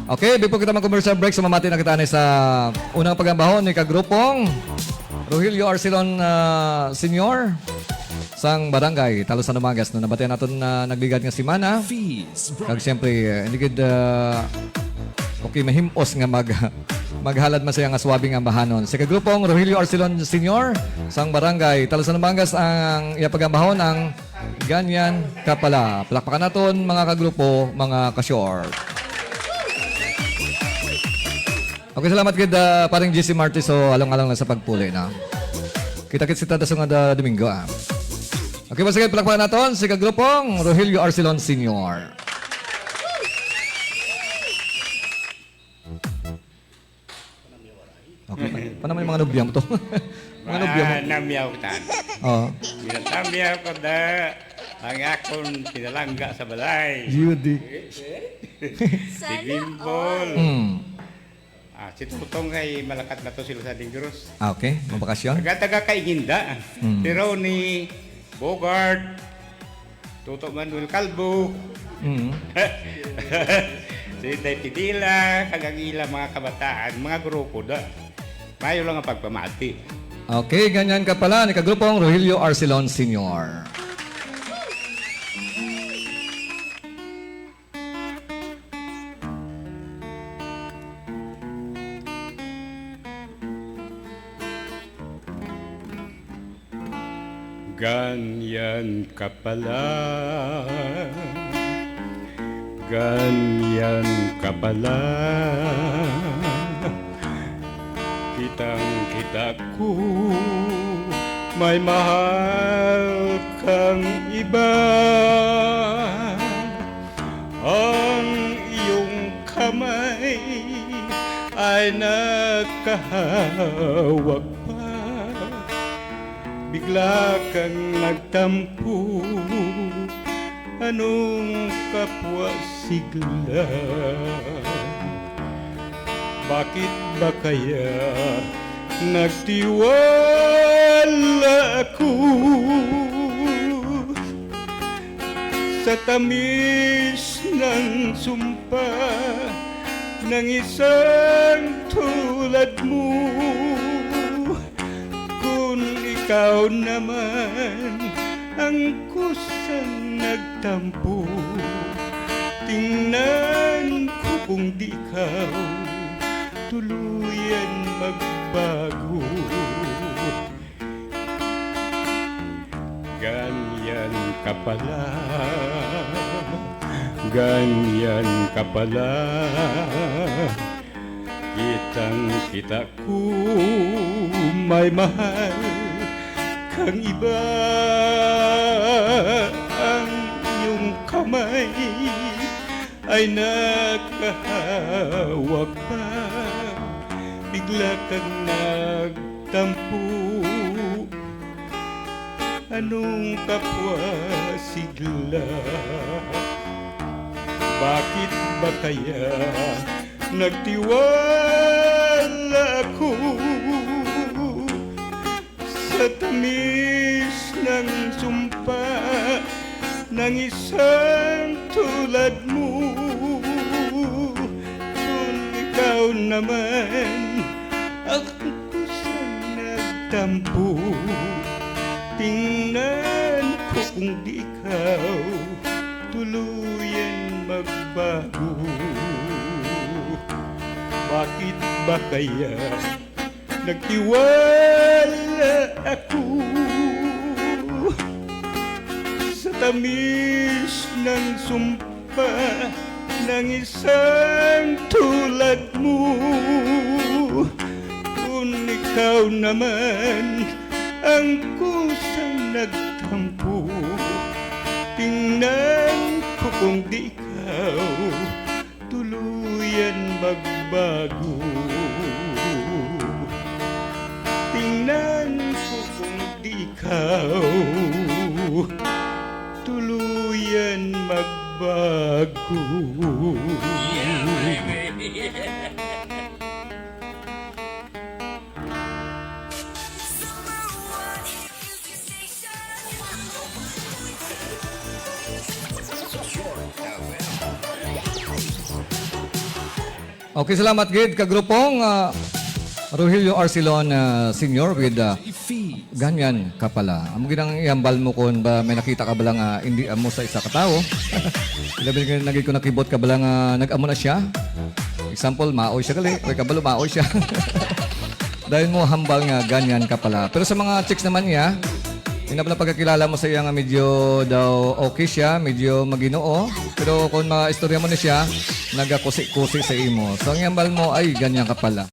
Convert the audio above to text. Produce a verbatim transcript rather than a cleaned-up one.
Okay, before kita mag-commercial break, so mamati na kita ni sa unang pagambahon ni kagrupong Rogelio Arcelon, ah, Senior sang Barangay Talusan Umagas, no, nabatian naton na nagligad nga semana. Kag siyempre, eh, hindi gid, ah, okay, mahim-os nga mag-, maghalad man siya nga swabe nga bahanon. Si kagrupong Rogelio Arcelon Senior sang Barangay Talusan Umagas ang iya pagambahon ang Ganyan Ka Pala. Palakpakan naton, mga kagrupo, mga ka-short. Okay, salamat gid, ah, paring G C Martes. So, alang-alang lang sa pagpuli na. Kita-kits kita da sunod, ah, Domingo, ah. Okay, once again, palakpakan naton si kagrupong Rogelio Arcelon Senior. Okay, pa, pa naman yung mga nobya mo to. Mga nobya mo. Ah, namyaw ka. Oo. Ginatambyaw ko da ang akon pinalangga sa balay. Yun di. Sana Bibimbol. All. Hmm. Ah, si Tutong kay malakat na to sila sa Dingros. Ah, okay. Mabakasyon? Taga-taga kay Ginda. Hmm. Pero ni Bogart, Toto Manuel Calvo. Mm. Si Tay Pidila, kag ang ila mga kabataan, mga grupo da. Mayo lang ang pagpamati. Okay, Ganyan Ka Pala ni kagrupong Rogelio Arcelon Senior. Ganyan ka pala, ganyan ka pala. Kitang-kita ko, may mahal kang iba. Ang iyong kamay ay nakahawak pa. Bigla kang nagtampo, anong kapwa sigla? Bakit ba kaya nagtiwala ako sa tamis ng sumpa ng isang tulad mo? Kung ikaw naman ang kusang nagtampo, tingnan ko kung di ikaw tuluyan magbago. Ganyan ka pala, ganyan ka pala. Kitang-kita ko, may mahal kang iba. Ang iyong kamay ay nakahawak pa. Bigla kang nagtampo. Anong kapwa sigla? Bakit ba kaya nagtiwala ako sa tamis ng sumpa ng isang tulad mo? Kung ikaw naman ang kusang nagtampo, tingnan ko kung di ikaw tuluyan magbago. Bakit ba kaya nagtiwala ako sa tamis ng sumpa ng isang tulad mo? Kung ikaw naman ang kusang nagtampo, tingnan ko kung di ikaw tuluyan magbago. Tingnan ko kung di ikaw tuluyan magbago. Yeah, baby. Okay, salamat gid ka grupong ah, Rogelio Arcelon ah, Senior with ah, Ganyan Ka Pala. Amo gid ang ihambal mo kung ba may nakita ka bala nga hindi amo sa isa ka tawo. Ilabi na gid kung nakibot ka bala nga nag-amo na siya. Example, maoy siya gali. May kabalo, maoy siya. Dahil mo hambal nga ganyan ka pala. Pero sa mga chicks naman niya, ina pala pagkakilala mo sa iya nga medyo daw okay siya, medyo maginoo. Pero kung maistorya mo na siya, nagakusi-kusi sa imo. So ang hambal mo ay ganyan ka pala.